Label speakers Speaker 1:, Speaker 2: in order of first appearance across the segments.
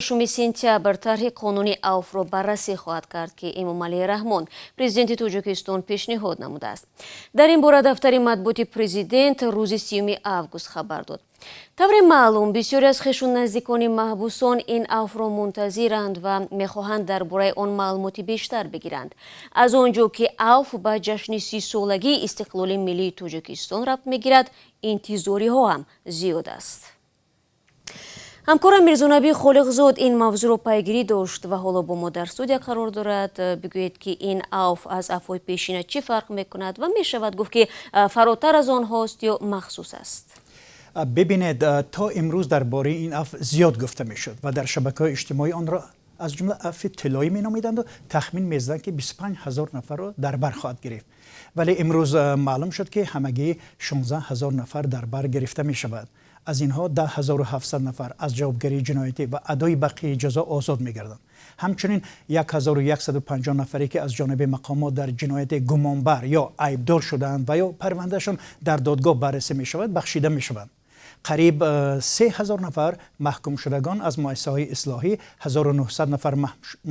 Speaker 1: 6 сентябр тарҳи қонуни авфро баррасӣ хоҳад кард, ки Эмомалӣ Раҳмон, президенти Тоҷикистон, пешниҳод намудааст. Дар ин бора дафтари матбуоти президент рӯзи 30 август хабар дод. Тавре маълум, бисёре аз хешу наздикони маҳбусон ин авфро мунтазиранд ва мехоҳанд дар бораи он маълумоти бештар бигиранд. Аз он ҷо ки авф ба ҷашни 30-солагии истиқлоли миллии Тоҷикистон рабт мегирад, интизориҳо ҳам зиёд аст. Ҳамкорам Мирзонабӣ Холиқзод ин мавзӯъро пайгирӣ дошт ва ҳоло бо мо дар студия қарор дорад. Бигӯед, ки ин авф аз афвҳои пешина чӣ фарқ мекунад ва мешавад гуфт, ки фаротар аз онҳост ё махсус аст?
Speaker 2: Бибинед, то имрӯз дар бораи ин афв зиёд гуфта мешуд ва дар шабакаҳои иҷтимоӣ онро аз ҷумла афви тиллоӣ меномиданд, тахмин мезаданд, ки 25 ҳазор нафарро дар бар хоҳад гирифт. Вале имрӯз маълум шуд, ки ҳамагӣ 16 ҳазор нафар дар бар гирифта мешавад. Аз инҳо 10 700 нафар аз ҷавобгарии ҷиноятӣ ва адои бақияи ҷазо озод мегарданд. Ҳамчунин 1150 нафаре, ки аз ҷониби мақомот дар ҷинояти гумонбар ё айбдор шудаанд ва ё парвандаашон дар додгоҳ баррасӣ мешавад, бахшида мешаванд. Қариб 3000 нафар маҳкумшудагон аз муассисаҳои ислоҳӣ, 1900 нафар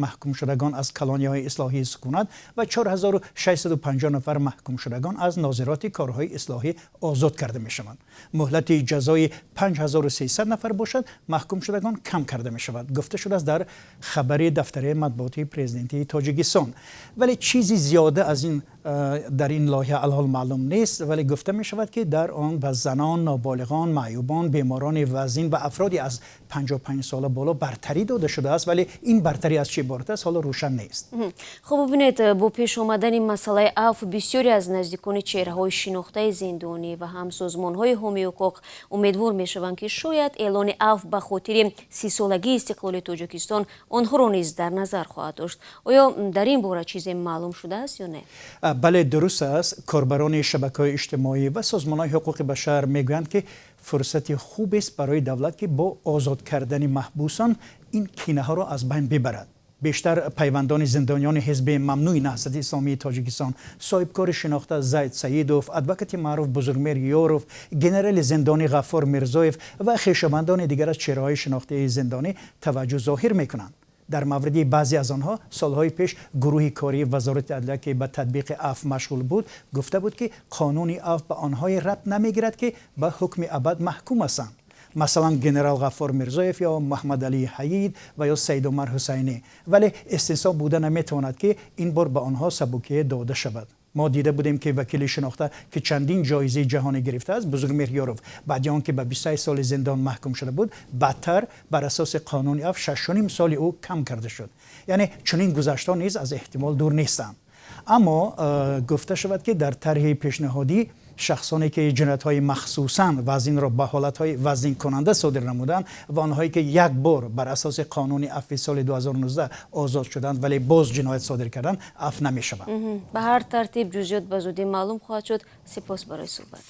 Speaker 2: маҳкумшудагон аз колонияҳои ислоҳии сукунат ва 4650 нафар маҳкумшудагон аз нозироти корҳои ислоҳӣ озод карда мешаванд. Муҳлати ҷазои 5300 нафар бошад, маҳкумшудагон кам карда мешавад, гуфта шудааст дар хабари дафтари матбуотии президентии Тоҷикистон. Вале чизи зиёда аз ин дар ин лоиҳа алҳол маълум нест. Вале гуфта мешавад, ки дар он ба занон, ноболиғон, маъюбон, беморони вазнин ва афроди аз 55 сола боло бартарӣ дода шудааст. Вале ин бартарӣ аз чӣ иборат аст, ҳоло рӯшан нест.
Speaker 1: Хуб, бибинед, бо пеш омадани масъалаи афв бисёре аз наздикони чеҳраҳои шинохтаи зиндонӣ ва ҳам созмонҳои ҳомии ҳуқуқ умедвор мешаванд, ки шояд эълони афв ба хотири 30-солагии истиқлоли Тоҷикистон онҳоро низ дар назар хоҳад дошт. Оё дар ин бора чизе маълум шудааст ё не?
Speaker 2: Бале, дуруст аст. Корбарони шабакаҳои иҷтимоӣ ва созмонҳои ҳуқуқи башар мегӯянд, ки фурсати хубест барои давлат, ки бо озод кардани маҳбусон ин кинаҳоро аз байн бибарад. Бештар пайвандони зиндониёни ҳизби мамнӯи Наҳзати исломии Тоҷикистон, соҳибкори шинохта Зайд Саидов, адвокати маъруф Бузургмеҳр Ёров, генерали зиндонӣ Ғаффор Мирзоев ва хешовандони дигар аз чеҳраҳои шинохтаи зиндонӣ таваҷҷӯҳ зоҳир мекунанд. Дар мавриди баъзе аз онҳо солҳои пеш гурӯҳи кории Вазорати адлия, ки ба татбиқи афв машғул буд, гуфта буд, ки қонуни афв ба онҳое рабт намегирад, ки ба ҳукми абад маҳкум ҳастанд, масалан генерал Ғаффор Мирзоев ё Муҳаммадалӣ Ҳаид ва ё Саидумар Ҳусайнӣ. Вале истисно буда наметавонад, ки ин бор ба онҳо сабукие дода шавад. Мо дида будем, ки вакили шинохта, ки чандин ҷоизаи ҷаҳонӣ гирифтааст, Бузургмеҳр Ёров, баъди он ки ба 28 соли зиндон маҳкум шуда буд, баъдтар бар асоси қонуни афв 6,5 соли ӯ кам карда шуд. Яъне чунин гузаштҳо низ аз эҳтимол дур нестанд. Аммо гуфта шавад, ки дар тарҳи пешниҳодӣ шахсоне, ки ҷиноятҳои махсусан вазнинро ба ҳолатҳои вазнинкунанда содир намуданд ва онҳое, ки як бор бар асоси қонуни афви соли 2019 озод шуданд, вале боз ҷиноят содир карданд, афв намешаванд.
Speaker 1: Ба ҳар тартиб, ҷузъиёт ба зудӣ маълум хоҳад шуд. Сипос барои суҳбат.